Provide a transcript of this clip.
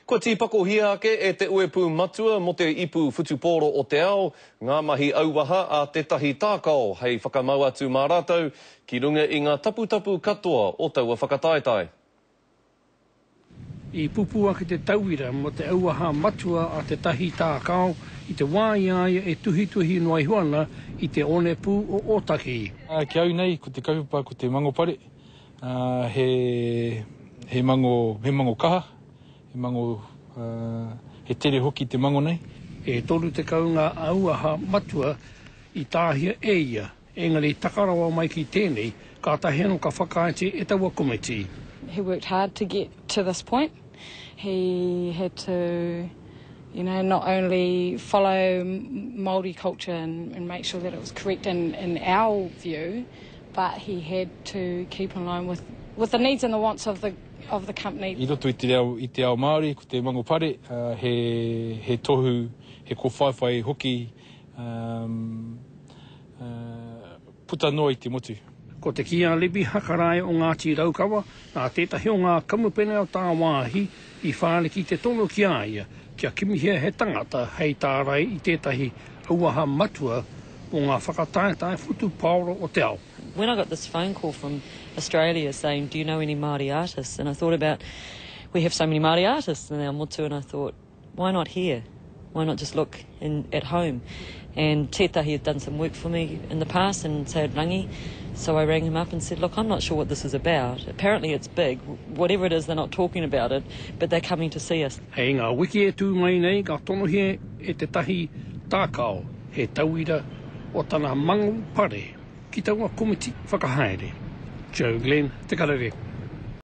Kua tīpakohia ake e te Uepū Matua mō te Ipu Whutupōro o te Ao ngā mahi auaha a tētahi tākao hei whakamau atu mā rātou ki runga i ngā taputapu katoa o taua whakataetae. I pupū ake te tauira mō te auaha matua a tētahi tākao i te wā i a ia e tuhituhi noa iho ana i te onepū o Ōtaki. Ki au nei, ko te kaupapa ko te mangopare, he, he mango, he mango kaha, He mango, he tere hoki te mango nei. E 30 ngā auaha matua i tāhia e ia, engari taka rawa mai ki tēnei, kātahi anō ka whakaaetia e taua komiti. He worked hard to get to this point. He had to, you know, not only follow Māori culture and, and make sure that it was correct in, in our view, but he had to keep in line with, with the needs and the wants of the of the company. I roto i te reo, i te ao Māori, ko te mangopare, he, he tohu, he kōwhaiwhai hoki um, uh, puta noa i te motu. Ko te kī a Libby Hakaraia o Ngāti Raukawa, nā tētahi o ngā kamupene o tāwāhi i whāriki te tono ki a ia kia kimihia he tangata hei tārai i tētahi auaha matua mō ngā whakataetae whutupaoro o te ao. When I got this phone call from Australia saying, do you know any Māori artists? And I thought about, we have so many Māori artists in our motu, and I thought, why not here? Why not just look in, at home? And Tētahi had done some work for me in the past, and so had Rangi. So I rang him up and said, look, I'm not sure what this is about. Apparently it's big. Whatever it is, they're not talking about it, but they're coming to see us. Hei ngā wiki e tū mai nei ka tonohia e tētahi tākao he tauira o tana mango pare ki taua komiti whakahaere. Joe Glenn, Te Karere.